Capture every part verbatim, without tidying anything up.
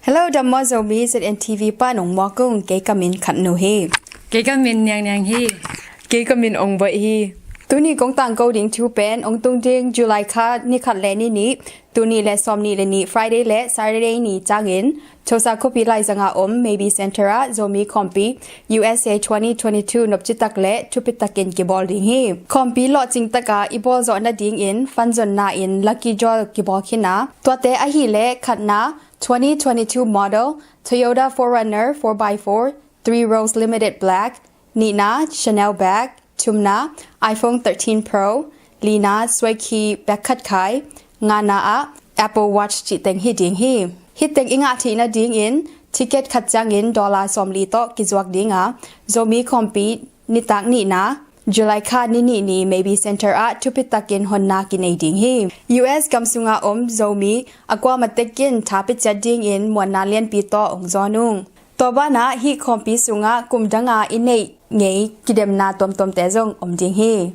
Hello, dam maw Zomi, Z N T V pan ong muak ung, kei ka min Khat Nu hi. Kei ka min Niang Niang hi. Kei ka min Ong Boih hi. Tuni kong tangko ding thu pen ong tung ding July kha ni khat le ni nih, tul nih le sawm nih le nih Friday le Saturday ni ciangin Tulsa khuapi laizanga om Mabee Center ah Zomi Khawmpi U S A twenty twenty-two nopci tak le thupi takin kibawl ding hi. Khawmpi lawhcing taka i bawl zawh nadingin fund zonna in lucky draw kibawl khin a, tuate ahih leh khatna twenty twenty-two model Toyota four Runner four by four, three rows limited black, nihna Chanel bag, thumna iPhone thirteen Pro, lina suaikhi bag khat khai, ngana ah Apple Watch cih teng hi ding hi. Hih teng i ngah theih nadingin ticket khat ciangin dollar sawmli tawh kizuak ding a, Zomi Khawmpi nitak nihna July kha ni nih ni Mabee Center ah thupi takin honna kinei ding hi. U S gam sunga om Zomi a kuamah tekin tha pia ciat dingin muanna lianpi tawh ong zawn ung. Tua banah hih khawmpi sungah kum danga i neih ngei kidemna tuamtuamte zong om ding hi.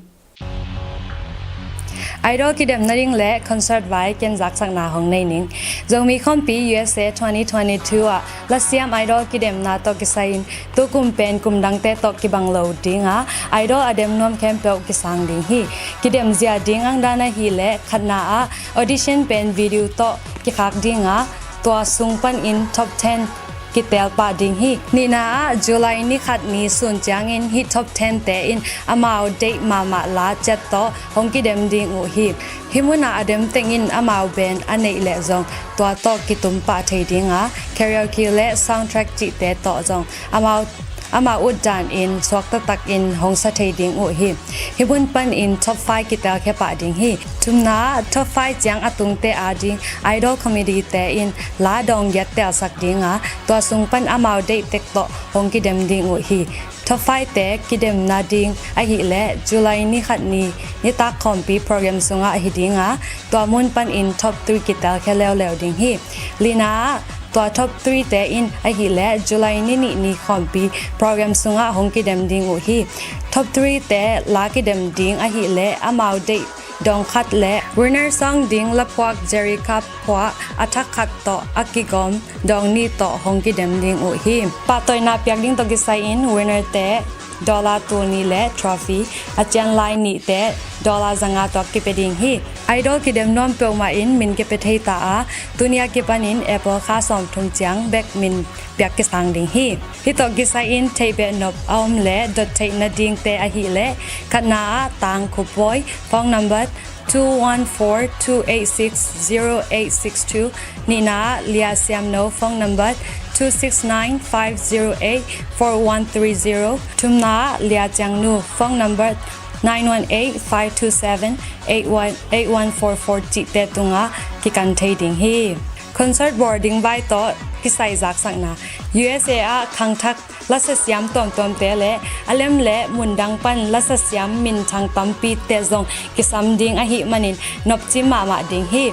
Idol kidem nading le concert vai ken zaksakna hong nei ning. Zomi Khawmpi U S A twenty twenty-two ah lasiam Idol kidemna tawh kisai-in tukum pen kum dangte tawh kibang lo dinga Idol a dem nuam khempeuh kisang ding hi. Kidem zia ding angdan ahih leh khatna ah audition pen video tawh kikhak dinga tua sung panin top ten kitel pah ding hi. Nihna ah July ni khat ni sun ciangin hih top ten te in amau deih mahmah la ciat tawh hong kidem ding uh hi. Hih munah a dem teng in amau band a neih leh zong tua tawh kitum pah thei dinga karaoke le soundtrack cihte tawh zong amau amau ut dan in suak taktak in hong sa thei ding uh hi. Hih mun panin top five kitel khia pah ding hi. Thumna ah top five ciang a tungte ading Idol committee te in la dawng giat telsak dinga tua sung pan amau deih tek tawh hong kidem ding uh hi. Top five te kidem nading ahih leh July ni khat ni nitak khawmpi program sungah hi dinga tua mun panin top three kitel khia leuleu ding hi. Lina ah tua top three te in ahih leh July ni nih ni khawmpi program sungah hong kidem ding uh hi. Top three te la kidem ding ahih leh amau deih dawng khat le winner song ding laphuak Jerry Cup phuah a thak khat tawh a kigawm dawng nih tawh hong kidem ding uh hi. Pahtawina piak ding tawh kisai-in winner te dollar tul nih le trophy, a cian lai nih te dollar zanga tawh kipia ding hi. Idol kidem nuam peuhmah in min kipia thei ta a, tuni a kipanin April kha sawmthum ciang bek min piak kisang ding hi. Hih tawh kisai-in theih beh nop a om le dot theih nadingte ahih leh khatna ah Tang Khup Bawi, phone number two one four two eight six zero eight six two, nihna ah Lia Siam No, phone number two six nine five zero eight four one three zero, thumna ah Lia Ciang Nu, phone number nine one eight five two seven eight one eight one four four cihte tungah kikan thei ding hi. Concert boarding vai tawh kisai zaksakna. U S A ah khangthak lasasiam tuamtuamte le a lem le mundang pan lasasiam minthang tampite zong kisam ding ahih manin nopci mahmah ding hi.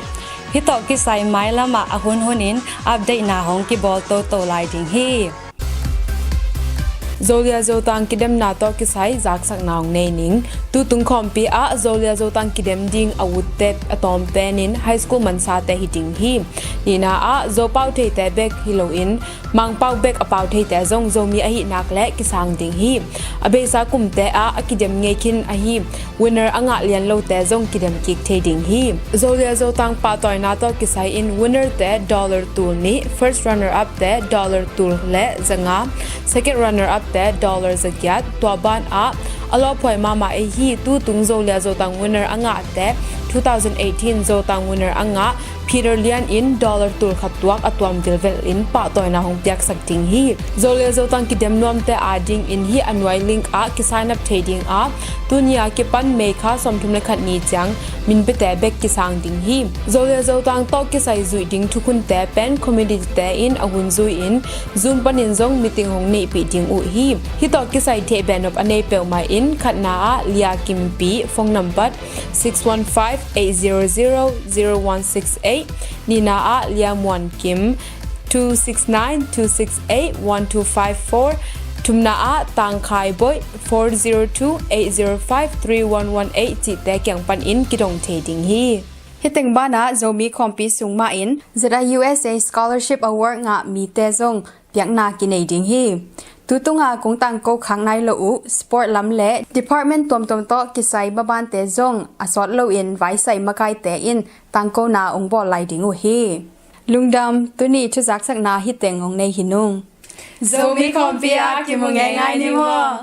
Hih tawh kisai mailamah a hunhunin update na hong kibawl toto lai ding hi. Zolia Zotang kidemna tawh kisai zaksakna hong nei ning. Tutung khawmpi ah Zolia Zotang kidem ding a utte a tawm penin high school mansate hi ding hi. Nihna ah Zopau theite bek hi loin Mangpau bek a pau theite zong Zomi ahih nak le kisang ding hi. A beisa kumte ah a kidem ngei khin ahi winner a ngah lian lote zong kidem kik thei ding hi. Zolia Zotang pahtawina tawh kisai-in winner te dollar tul nih, first runner up te dollar tul le zanga, second runner up te dollar zagiat, tua ban ah a lawphuai mahmah ei hi. Tutung Zolia Zotang winner a ngahte two thousand eighteen Zotang winner a ngah Peter Lian in dollar tul khat tuak a tuam vilvel in pahtawina hong piaksak ding hi. Zolia Zotang kidem nuamte adingin hih a nuai link ah kisign up thei ding a, tuni a kipan May kha sawmthum le khat ni ciang minpiate bek kisang ding hi. Zolia Zotang tawh kisai zuih ding thukhunte pen committee te in a hun zui-in Zoom panin zong meeting hong neihpih ding uh hi. Hih tawh kisai theih behnop a nei peuhmah in khatna ah Lia Kimpi, phone number six one five eight zero zero zero one six eight, nihna ah Lia Muan Kim, two six nine two six eight one two five four, thumna ah Tang Khai Boih, four zero two eight zero five three one one eight cihte kiang panin kidong thei ding hi. Hiteng banah Zomi Khawmpi sung mahin Z I U S A Scholarship Award ngah mite zong piakna kinei ding hi. Tutunga kong tangko khak nai lo uh sport lam le department tuamtuam tawh kisai mabante zong a sawt loin vaisai makaite in tangkona ong bawl lai ding uh hi. Lungdam, tuni thuzaksakna hiteng ong nei hi nung. Zomi Khawmpi ah kimu ngeingai ni maw?